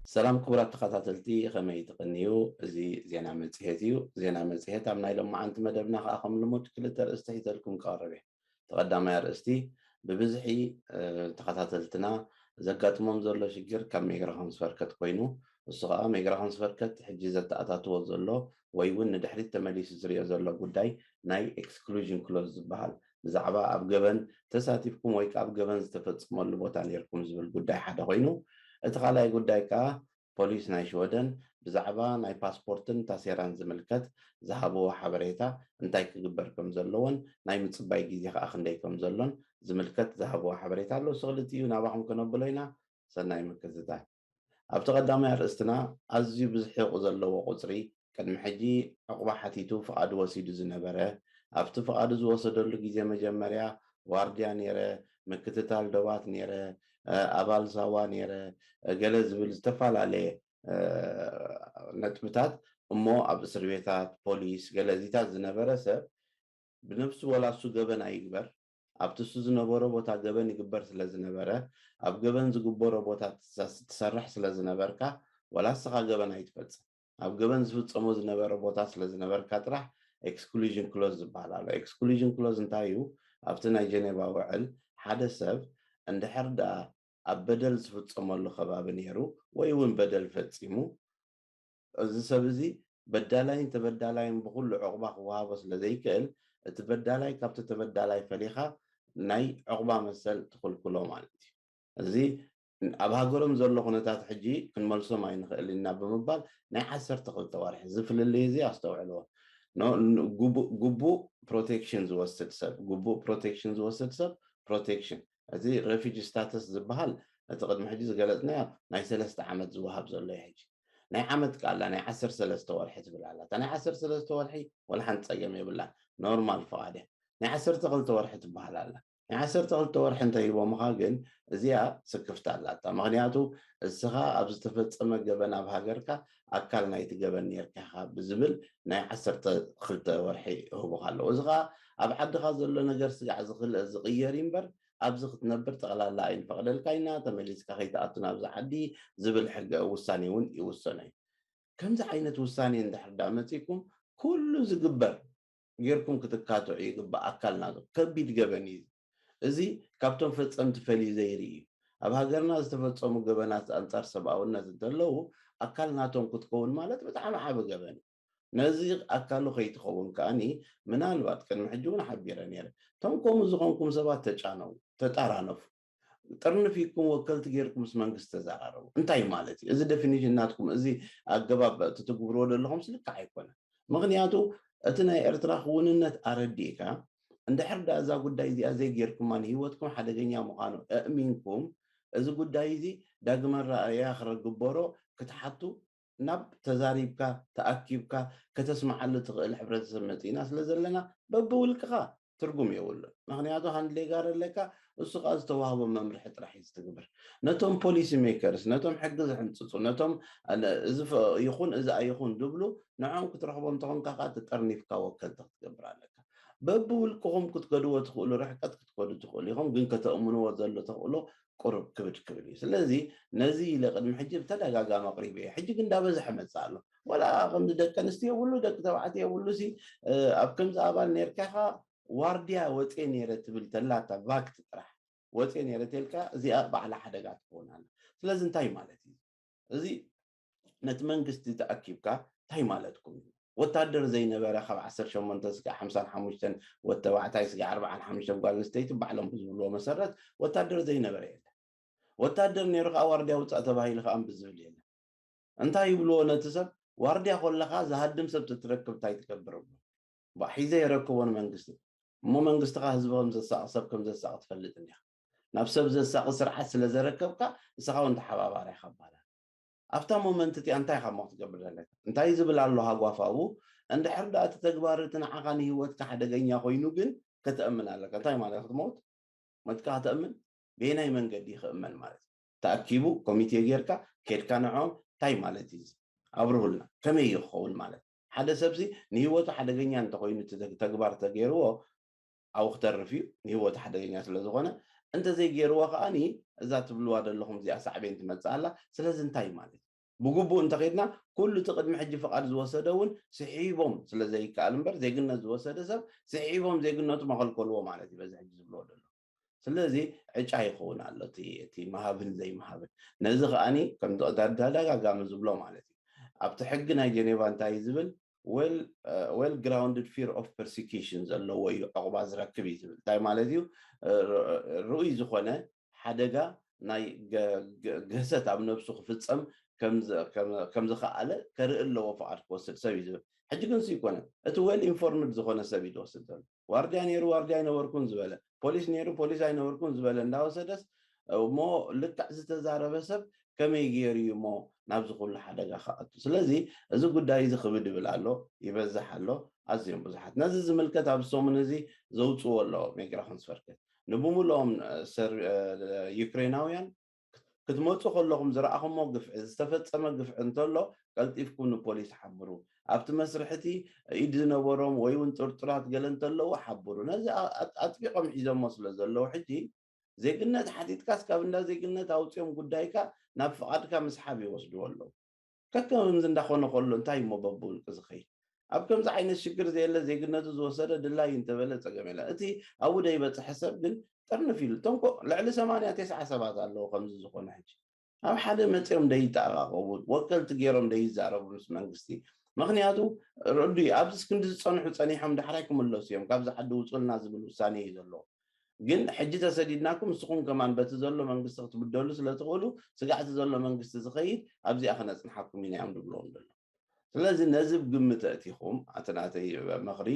ሰላም ክቡራት ተኸታተልቲ፣ ከመይ ትቕንዩ? እዚ ዜና መጽሔት እዩ። ዜና መጽሔት ኣብ ናይ ሎማዓንቲ መደብና ከኣ ከም ልሙድ ክልተ ኣርእስቲ ሒዘልኩም ክቐርብ እየ። እቲ ቀዳማይ ኣርእስቲ፣ ብብዝሒ፣ እ፣ ተኸታተልትና ዘጋጥሞም ዘሎ ሽግር ካብ ሜግራ ኮንስፈርከት ኮይኑ፣ እሱ ከኣ ሜግራ ኮንስፈርከት ሕጂ ዘተኣታትዎ ዘሎ ወይ እውን ንድሕሪት ተመሊሱ ዝሪኦ ዘሎ ጉዳይ ናይ ኤክስክሉዥን ክሎዝ ዝበሃል፣ ብዛዕባ ኣብ ገበን ተሳቲፍኩም ወይ ከኣ ኣብ ገበን ዝተፈጸመሉ ቦታ ነይርኩም ዝብል ጉዳይ ሓደ ኮይኑ፣ እቲ ካልኣይ ጉዳይ ከኣ ፖሊስ ናይ ሽወደን ብዛዕባ ናይ ፓስፖርትን ታሴራን ዝምልከት ዝሃብዎ ሓበሬታ እንታይ ክግበር ከም ዘለዎን ናይ ምጽባይ ግዜ ከኣ ክንደይ ከም ዘሎን ዝምልከት ዝሃብዎ ሓበሬታ ኣሎ። እሱ ክልቲኡ ናባኹም ከነብሎ ኢና። ሰናይ ምክትታል። ኣብቲ ቀዳማይ ኣርእስትና ኣዝዩ ብዝሒ ቁ ዘለዎ ቁጽሪ ቅድሚ ሕጂ ዕቑባ ሓቲቱ ፍቓዱ ወሲዱ ዝነበረ፣ ኣብቲ ፍቓዱ ዝወሰደሉ ግዜ መጀመርያ ዋርድያ ነይረ፣ ምክትታል ዶባት ነይረ፣ እ፣ ኣባል ሳዋ ነይረ፣ እ፣ ገለ ዝብል ዝተፈላለየ፣ እ፣ ነጥብታት እሞ ኣብ እስር ቤታት፣ ፖሊስ፣ ገለ እዚታት ዝነበረ ሰብ ብነፍሱ ወላ እሱ ገበን ኣይግበር፣ ኣብቲ እሱ ዝነበሮ ቦታ ገበን ይግበር ስለ ዝነበረ፣ ኣብ ገበን ዝግበሮ ቦታ ትሳ-፣ ትሰርሕ ስለ ዝነበርካ፣ ወላ እስኻ ገበን ኣይትፈጽም። ኣብ ገበን ዝፍጸሞ ዝነበረ ቦታ ስለ ዝነበርካ ጥራሕ ኤክስክሉዥን ክሎዝ ዝበሃል ኣሎ። ኤክስክሉዥን ክሎዝ እንታይ እዩ? ኣብቲ ናይ ጀኔቫ ውዕል ሓደ ሰብ እንድሕር ደኣ ኣብ በደል ዝፍጸመሉ ከባቢ ነይሩ ወይ እውን በደል ፈጺሙ፣ እዚ ሰብ እዚ በዳላይን ተበዳላይን ብኹሉ ዕቑባ ክወሃቦ ስለ ዘይክእል፣ እቲ በዳላይ ካብቲ ተበዳላይ ፈሊኻ ናይ ዕቑባ መሰል ትኽልክሎ ማለት እዩ። እዚ ኣብ ሃገሮም ዘሎ ኩነታት ሕጂ ክንመልሶም ኣይንኽእል ኢና ብምባል ናይ ዓሰርተ ክልተ ወርሒ፣ እዚ ፍልልይ እዚ ኣስተውዕልዎ። ኖ-፣ ን-፣ ግቡእ፣ ግቡእ ፕሮቴክሽን ዝወስድ ሰብ፣ ግቡእ ፕሮቴክሽን ዝወስድ ሰብ ፕሮቴክሽን፣ እዚ ሬፊጂ ስታተስ ዝበሃል እቲ ቅድሚ ሕጂ ዝገለጽናዮ ናይ ሰለስተ ዓመት ዝወሃብ ዘሎ እዩ። ሕጂ ናይ ዓመት ከኣ ኣላ፣ ናይ ዓሰርተ ሰለስተ ወርሒ ትብል ኣላ። እታ ናይ ዓሰርተ ሰለስተ ወርሒ ወላ ሓንቲ ጸገም የብላን፣ ኖርማል ፍቓድ እያ። ናይ ዓሰርተ ክልተ ወርሒ ትበሃል ኣላ። ናይ ዓሰርተ ክልተ ወርሒ እንተሂቦምኻ ግን እዚኣ ስክፍታ ኣላታ። ምኽንያቱ እስኻ ኣብ ዝተፈጸመ ገበን ኣብ ሃገርካ ኣካል ናይቲ ገበን ኔርካ ኢኻ ብዝብል ናይ ዓሰርተ ክልተ ወርሒ ይህቡኻ ኣለዉ። እዚ ኸኣ ኣብ ዓድኻ ዘሎ ነገር ስጋዕ ዝኽል-፣ ዝቕየር እዩ እምበር ኣብዚ ክትነብር ጠቕላላ ኣይንፈቕደልካ ኢና፣ ተመሊስካ ከይትኣቱ ናብዚ ዓዲ ዝብል ሕገ ውሳኔ እውን ይውሰኖ እዩ። ከምዚ ዓይነት ውሳኔ እንድሕር ዳ መጺእኩም ኩሉ ዝግበር ጌርኩም ክትካትዑ ይግባእ። ኣካል ናቱ ከቢድ ገበን እዩ። እዚ ካብቶም ፈጸምቲ ፈልዩ ዘይርኢ እዩ። ኣብ ሃገርና ዝተፈጸሙ ገበናት ኣንጻር ሰብኣውነት እንተለዉ ኣካል ናቶም ክትከውን ማለት ብጣዕሚ ዓቢ ገበን እዩ። ነዚ ኣካሉ ከይትኸውን ከኣኒ ምናልባት ቅድሚ ሕጂ እውን ሓቢረ ነይረ። እቶም ከምኡ ዝኾንኩም ሰባት ተጫነው፣ ተጣራነፉ። ጥርንፊኩም ወከልቲ ጌርኩም ምስ መንግስቲ ተዘራረቡ። እንታይ ማለት እዩ? እዚ ዴፊኒሽን ናትኩም፣ እዚ ኣገባብ ትትግብርዎ ዘለኹም ስልክዕ ኣይኮነን። ምኽንያቱ እቲ ናይ ኤርትራ ክውንነት ኣረዲእካ፣ እንድሕር ዳ እዛ ጉዳይ እዚኣ ዘይጌርኩማ ንህይወትኩም ሓደገኛ ምዃኑ ኣእሚንኩም፣ እዚ ጉዳይ እዚ ዳግመ ኣረኣእያ ክረግበሮ ክትሓቱ ናብ ተዛሪብካ፣ ተኣኪብካ ከተስምዓሉ ትኽእል ሕብረተሰብ መጺእና ስለ ዘለና፣ በብውልቅኻ ትርጉም የብሉን። ምኽንያቱ ሃንድሌጋር ኣለካ፣ እሱ ከኣ ዝተዋህቦ መምርሒ ጥራሕ እዩ ዝትግብር። ነቶም ፖሊሲ ሜከርስ፣ ነቶም ሕጊ ዝሕንጽጹ፣ ነቶም፣ እ፣ እዚ ፈ-፣ ይኹን እዚ ኣይኹን ዝብሉ፣ ንዕኦም ክትረኽቦም እንተኾንካ ከኣ ተጠርኒፍካ ወከልቲ ክትገብር ኣለካ። በብውልቅኹም ክትከድዎ ትኽእሉ ርሕቀት ክትከዱ ትኽእሉ ኢኹም፣ ግን ከተእምንዎ ዘሎ ተኽእሎ ቁሩብ ክብድ ክብል እዩ። ስለዚ ነዚ ኢለ ቅድሚ ሕጂ ብተደጋጋሚ ኣቕሪበ እየ። ሕጂ ግን እንዳበዝሐ መጽእ ኣሎ። ወላ ከምዚ ደቂ ኣንስትዮ የብሉ፣ ደቂ ተባዕትዮ የብሉ ሲ፣ እ፣ ኣብ ከምዚ ኣባል ኔርካ ኢኻ፣ ዋርድያ ወጽየ ኔረ ትብል ተላ እታ ቫክት ጥራሕ። ወጽየ ኔረ ተልካ እዚኣ ባዕላ ሓደጋ ትኸውን ኣላ። ስለዚ እንታይ ማለት እዩ? እዚ ነቲ መንግስቲ ተኣኪብካ እንታይ ማለትኩም እዩ? ወታደር ዘይነበረ ካብ ዓሰርተ ሸሞንተ ስጋዕ ሓምሳን ሓሙሽተን ወዲ ተባዕታይ ስጋዕ ኣርባዓን ሓሙሽተን ጓል ኣንስተይቲ ባዕሎም ብዝብልዎ መሰረት ወታደር ዘይነበረ የለን። ወታደር ነይሩ ከኣ ዋርድያ ውጻእ ተባሂሉ ከኣ እምቢ ዝብል የለን። እንታይ ይብልዎ ነቲ ሰብ? ዋርድያ ኮለኻ ዝሃድም ሰብ ተትረክብ እንታይ ትገብር እብሎ። ባ ሒዘ የረክቦ ንመንግስቲ። እሞ መንግስቲ ከኣ ህዝቢ ከም ዘሳቒ፣ ሰብ ከም ዘሳቒ ትፈልጥ እንዲኻ። ናብ ሰብ ዘሳቒ ስርዓት ስለ ዘረከብካ ንስኻ እውን ተሓባባሪ ኢኻ ይባላል። ኣብታ ሞመንት እቲኣ እንታይ ኢኻ እሞ ክትገብር ዘለካ? እንታይ ዝብል ኣሎ ሃጓፍ ኣብኡ? እንድሕር ደኣ እቲ ተግባር እቲ ንዓኻ ንህይወትካ ሓደገኛ ኮይኑ ግን ከተእምን ኣለካ። እንታይ ማለት ክትሞት? ሞትካ ከተእምን? በየናይ መንገዲ ክእመን ማለት እዩ? ተኣኪቡ ኮሚቴ ጌርካ ኬድካ ንዕኦም እንታይ ማለት እዩ እዚ? ኣብርሁልና። ከመይ እዩ ክኸውን ማለት? ሓደ ሰብሲ ንህይወቱ ሓደገኛ እንተኾይኑ እቲ ተግ-፣ ተግባር ተገይርዎ ኣብኡ ክተርፍ እዩ፣ ንህይወቱ ሓደገኛ ስለ ዝኾነ። እንተዘይገይርዎ ከኣኒ እዛ ትብልዋ ዘለኹም እዚኣ ሳዕቤን ትመጽእ ኣላ። ስለዚ እንታይ ማለት እዩ? ብግቡእ እንተኸድና ኩሉ እቲ ቅድሚ ሕጂ ፍቓድ ዝወሰደ እውን ስሒቦም ስለ ዘይከኣል እምበር ዜግነት ዝወሰደ ሰብ ስሒቦም ዜግነቱ መኸልከልዎ ማለት እዩ በዚ ሕጂ ዝብልዎ ዘሎ። ስለዚ ዕጫ ይኸውን ኣሎ እቲ እቲ ምሃብን ዘይምሃብን። ነዚ ከኣኒ ከም ተደጋጋሚ ዝብሎ ማለት እዩ ኣብቲ ሕጊ ናይ ጀኔቫ እንታይ እዩ ዝብል? Well grounded fear of persecution ዘለዎ እዩ ዕቑባ ዝረክብ እዩ ዝብል። እንታይ ማለት እዩ? ርኡይ ዝኾነ ሓደጋ ናይ ገህሰት ኣብ ነብሱ ክፍፀም ከም ዝኸኣለ ከርኢ ኣለዎ ፍቓድ ክወስድ ሰብ እዩ ዝብል። ሕጂ ግን ይኮነ እቲ well informed ዝኾነ ሰብ እዩ ዝወስድ ዘሎ። ዋርድያ ነይሩ ዋርድያ ኣይነበርኩን ዝበለ፣ ፖሊስ ነይሩ ፖሊስ ኣይነበርኩን ዝበለ እንዳወሰደስ እሞ ልክዕ ዝተዛረበ ሰብ ከመይ ገይሩ እዩ እሞ ናብዚ ኩሉ ሓደጋ ክኣቱ? ስለዚ እዚ ጉዳይ እዚ ክብድ ይብል ኣሎ፣ ይበዝሕ ኣሎ፣ ኣዝዮም ብዙሓት። ነዚ ዝምልከት ኣብ ሰሙን እዚ ዘውፅዎ ኣሎ ሜግራ ኮንስፈርከት ንብሙሉኦም ዩክሬናውያን ክትመፁ ከለኹም ዝረኣኹሞ ግፍዒ፣ ዝተፈፀመ ግፍዒ እንተሎ ቀልጢፍኩም ንፖሊስ ሓብሩ። ኣብቲ መስርሕቲ ኢድ ዝነበሮም ወይ እውን ጥርጡራት ገለ እንተለዉ ሓብሩ። ነዚ ኣጥቢቆም ሒዞሞ ስለ ዘለዉ ሕጂ ዜግነት ሓቲትካስ ካብ እንዳ ዜግነት ኣውፅኦም ጉዳይካ ናብ ፍቓድካ ምስሓብ ይወስድዎ ኣለዉ። ከከምዚ እንዳኾነ ከሎ እንታይ እሞ በብውልቂ ዝኸይድ ኣብ ከምዚ ዓይነት ሽግር ዘየለ ዜግነቱ ዝወሰደ ድላይ እንተበለ ፀገም የለ። እቲ ኣብኡ ደይበፅሐ ሰብ ግን ጥርንፍ ኢሉ። እቶም ኮ ልዕሊ ሰማንያ ተስዓ ሰባት ኣለዉ ከምዚ ዝኾነ ሕጂ ኣብ ሓደ መፂኦም ደይተኣቃቀቡ፣ ወከልቲ ገይሮም ደይዛረቡ ምስ መንግስቲ። ምክንያቱ ርዱ ኣብዚ እስክንዲ ዝፀንሑ ፀኒሖም ዳሕራይ ክምለሱ እዮም። ካብዚ ዓዲ ውፁልና ዝብል ውሳኔ እዩ ዘለዎ። ግን ሕጂ ተሰዲድናኩም ንስኹም ከማን በቲ ዘሎ መንግስቲ ክትብደሉ ስለ ትኽእሉ ስጋዕቲ ዘሎ መንግስቲ ዝኸይድ ኣብዚኣ ክነፅንሓኩም ኢና እዮም ዝብልዎም ዘሎ። ስለዚ ነዚ ብግምት ኣእቲኹም ኣቲ ናተይ ምኽሪ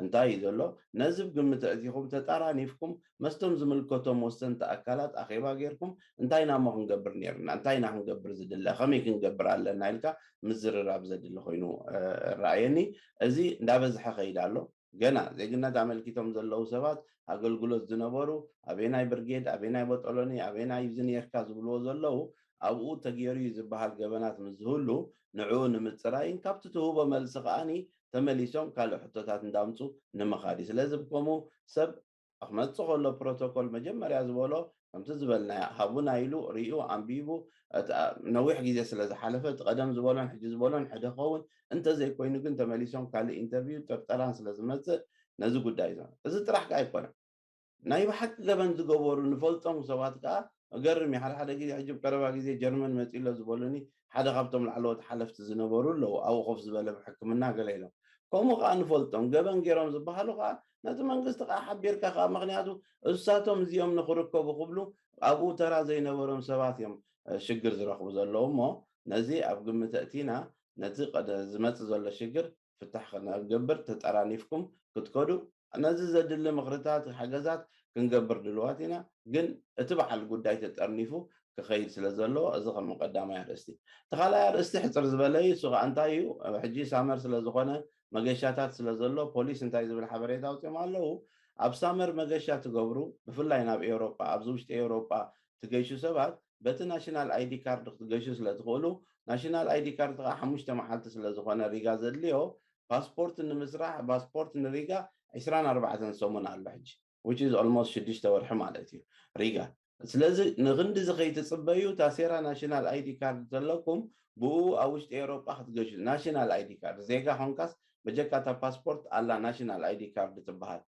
እንታይ እዩ ዘሎ? ነዚ ብግምት ኣእቲኹም ተጣራኒፍኩም መስቶም ዝምልከቶም ወሰንቲ ኣካላት ኣኼባ ጌርኩም እንታይ ናሞ ክንገብር ነይርና እንታይ ኢና ክንገብር ዝድለ ከመይ ክንገብር ኣለና ኢልካ ምዝርራብ ዘድሊ ኮይኑ ረኣየኒ። እዚ እንዳበዝሐ ከይድ ኣሎ። ገና ዜግነት ኣመልኪቶም ዘለዉ ሰባት ኣገልግሎት ዝነበሩ ኣበየናይ ብርጌድ ኣበየናይ ቦጦሎኒ ኣበየናይ እዚ ነርካ ዝብልዎ ዘለዉ ኣብኡ ተገይሩ እዩ ዝበሃል ገበናት ምስ ዝህሉ ንዕኡ ንምፅራይን ካብቲ ትህቦ መልሲ ከዓኒ ተመሊሶም ካልእ ሕቶታት እንዳምፁ ንምኻድ እዩ። ስለዚ ብከምኡ ሰብ ክመፅእ ከሎ ፕሮቶኮል መጀመርያ ዝበሎ ከምቲ ዝበልናዮ ሃቡና ኢሉ ሪኡ ኣንቢቡ ነዊሕ ግዜ ስለ ዝሓለፈ እቲ ቀደም ዝበሎን ሕጂ ዝበሎን ሕደ ኸውን እንተዘይኮይኑ ግን ተመሊሶም ካልእ ኢንተርቪው ጥርጠራን ስለ ዝመፅእ ነዚ ጉዳይ ዞ እዚ ጥራሕ ከ ኣይኮነን ናይ ብሓቂ ገበን ዝገበሩ ንፈልጦም ሰባት ከዓ ገርም እዩ ሓደ ሓደ ግዜ ሕጂ ቀረባ ግዜ ጀርመን መፂሎ ዝበሉኒ ሓደ ካብቶም ላዕለዎት ሓለፍቲ ዝነበሩ ኣለዉ ኣብኡ ኮፍ ዝበለ ብሕክምና ገለ ኢሎም ከምኡ ከዓ ንፈልጦም ገበን ገይሮም ዝበሃሉ ከዓ ነቲ መንግስቲ ከዓ ሓቢርካ ከዓ ምክንያቱ እሳቶም እዚኦም ንክርከቡ ክብሉ ኣብኡ ተራ ዘይነበሮም ሰባት እዮም ሽግር ዝረኽቡ ዘለዉ እሞ ነዚ ኣብ ግምት ኣእቲና ነቲ ዝመፅእ ዘሎ ሽግር ፍታሕ ክንገብር ተጠራኒፍኩም ክትከዱ ነዚ ዘድሊ ምኽርታት ሓገዛት ክንገብር ድልዋት ኢና ግን እቲ በዓል ጉዳይ ተጠርኒፉ ክኸይድ ስለ ዘለዎ እዚ ከም ቀዳማይ ኣርእስቲ እቲ ካልኣይ ኣርእስቲ ሕፅር ዝበለ እዩ እሱ ከዓ እንታይ እዩ ሕጂ ሳመር ስለ ዝኾነ መገሻታት ስለ ዘሎ ፖሊስ እንታይ ዝብል ሓበሬታ ኣውፅኦም ኣለዉ ኣብ ሳመር መገሻ ትገብሩ ብፍላይ ናብ ኤውሮጳ ኣብዚ ውሽጢ ኤውሮጳ ትገሹ ሰባት በቲ ናሽናል ኣይዲ ካርድ ክትገሹ ስለ ትኽእሉ ናሽናል ኣይዲ ካርድ ከዓ ሓሙሽተ መዓልቲ ስለ ዝኾነ ሪጋ ዘድልዮ ፓስፖርት ንምስራሕ ፓስፖርት ንሪጋ ዕስራን ኣርባዕተን ሰሙን ኣሎ ሕጂ which is almost ሽዱሽተ ወርሒ ማለት እዩ ሪጋ ስለዚ ንክንዲ እዚ ከይትፅበዩ ታሴራ ናሽናል ኣይዲ ካርድ ዘለኩም ብኡ ኣብ ውሽጢ ኤውሮጳ ክትገሹ ናሽናል ኣይዲ ካርድ ዜጋ ኮንካስ በጀካታ ፓስፖርት ኣላ ናሽናል ኣይዲ ካርድ ትበሃል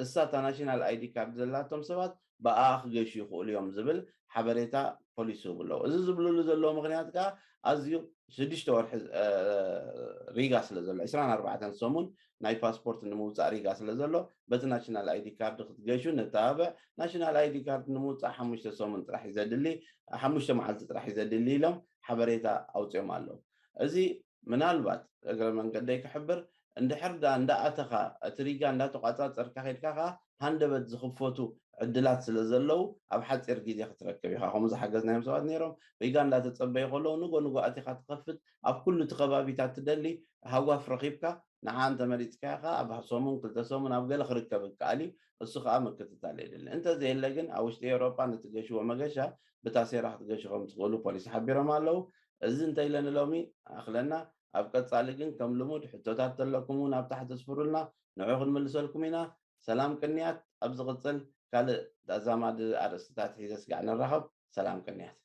እሳ እታ ናሽናል ኣይዲ ካርድ ዘላቶም ሰባት ብኣ ክገሹ ይኽእሉ እዮም ዝብል ሓበሬታ ፖሊስ ይህቡ ኣለዉ እዚ ዝብልሉ ዘለዉ ምክንያት ከዓ ኣዝዩ ሽዱሽተ ወርሒ ሪጋ ስለ ዘሎ ዕስራን ኣርባዕተን ሰሙን ናይ ፓስፖርት ንምውፃእ ሪጋ ስለ ዘሎ በቲ ናሽናል ኣይዲ ካርድ ክትገሹ ነተባብዕ ናሽናል ኣይዲ ካርድ ንምውፃእ ሓሙሽተ ሰሙን ጥራሕ ዘድሊ ሓሙሽተ መዓልቲ ጥራሕ ዘድሊ ኢሎም ሓበሬታ ኣውፅኦም ኣለዉ እዚ ምናልባት እግረ መንገደይ ክሕብር እንድሕር ዳ እንዳኣተኻ እቲ ሪጋ እንዳተቋፃፀርካ ከድካ ከዓ ሃንደበት ዝኽፈቱ ዕድላት ስለ ዘለዉ ኣብ ሓፂር ግዜ ክትረክብ ኢኻ ከምኡ ዝሓገዝናዮም ሰባት ነይሮም ሪጋ እንዳተፀበዩ ከለዉ ንጎ ንጎ ኣቲኻ ትኸፍት ኣብ ኩሉ እቲ ከባቢታት ትደሊ ሃዋፍ ረኺብካ ንዓ እንተመሪፅካዮ ከዓ ኣብ ሰሙን ክልተ ሰሙን ኣብ ገለ ክርከብ ይከኣል እዩ እሱ ከዓ ምክትታል የድሊ እንተዘየለ ግን ኣብ ውሽጢ ኤውሮጳ ነቲ ገሽዎ መገሻ ብታሴራ ክትገሹ ከም ትኽእሉ ፖሊስ ሓቢሮም ኣለዉ እዚ እንተኢለ ንሎሚ ኣኽለና ኣብ ቀፃሊ ግን ከም ልሙድ ሕቶታት ተለኩም እውን ኣብ ታሕቲ ስፍሩልና ንዑ ክንምልሰልኩም ኢና ሰላም ቅንያት ኣብ ዝቕፅል ካልእ ተዛማዲ ኣርእስትታት ሒዘ ስጋዕ ንራኸብ ሰላም ቅንያት